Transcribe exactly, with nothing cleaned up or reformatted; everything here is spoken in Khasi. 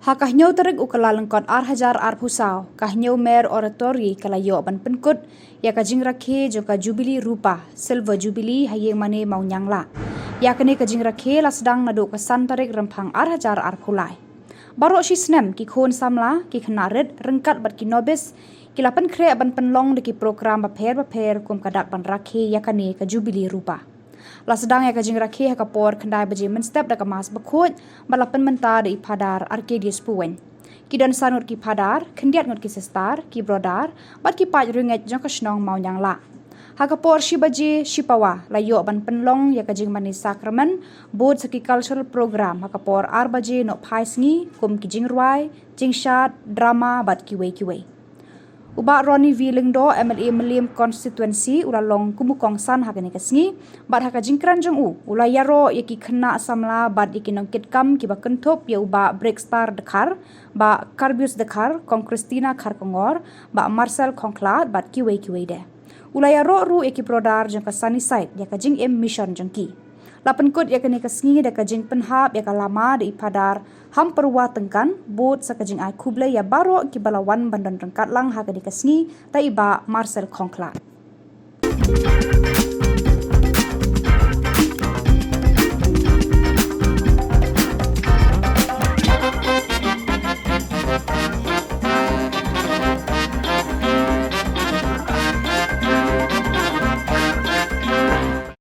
Ha ka hynñiew tarik u Kyllalyngkot ar hajar arphew saw, ka Hynñiewmer Oratory ka la ïoh ban pynkut ïa ka jingrakhe jong ka Jubilee Rupa, Silver Jubilee ha Ïingmane Mawniangla. Ïa kane ka jingrakhe la sdang naduh ka san tarik Rymphang ar hajar arphew lai. Baroh shi snem ki khun samla, ki khynnah rit, ryngkat bad ki nobis, ki la pynkhreh ban pynlong da ki program bapher bapher kum ka dak ban rakhe ïa kane ka Jubilee Rupa. La sdang ïa ka jingrakhe ha ka por khyndai baje mynstep da ka Mass bakhuid, bad la pynmynta da i Phadar Arcadius Puwein. Ki don san ngut ki Phadar, khyndiat ngut ki Sister, ki Brother, bad ki paid riewngeit jong ka shnong Mawniangla. Ha ka por shi baje, shi pawa, la ïoh ban pynlong ïa ka jingmane Sakramen, bud sa ki cultural program ha ka por ar baje nohphai sngi, kum ki jingrwai, jingshad, drama, bad kiwei kiwei. U Bah Ronnie V Lyngdoh, M L A Mylliem Constituency, u la long kum u kongsan ha kane ka sngi, bad ha ka jingkren jong u, u la ïaroh ïa ki khynnah samla bad ïa ki nongkitkam kiba kynthup ïa u Bah Brixstar Dkhar, Bah Karbius Dkhar, Kong Christina Kharkongor, Bah Marcel Khongkhlad, bad kiwei kiwei de. U la ïaroh ruh ïa ki Brother jong ka Sunnyside ïa ka jingim mission jong ki. La pynkut ïa kane ka sngi da ka jingpynhap ïa ka lama da i Phadar Hampyrwa Tyngkan, bud sa ka jingai khublei ïa baroh kiba la wan ban don ryngkat lang ha kane ka sngi, da i Bah Marcel Khongkhlad.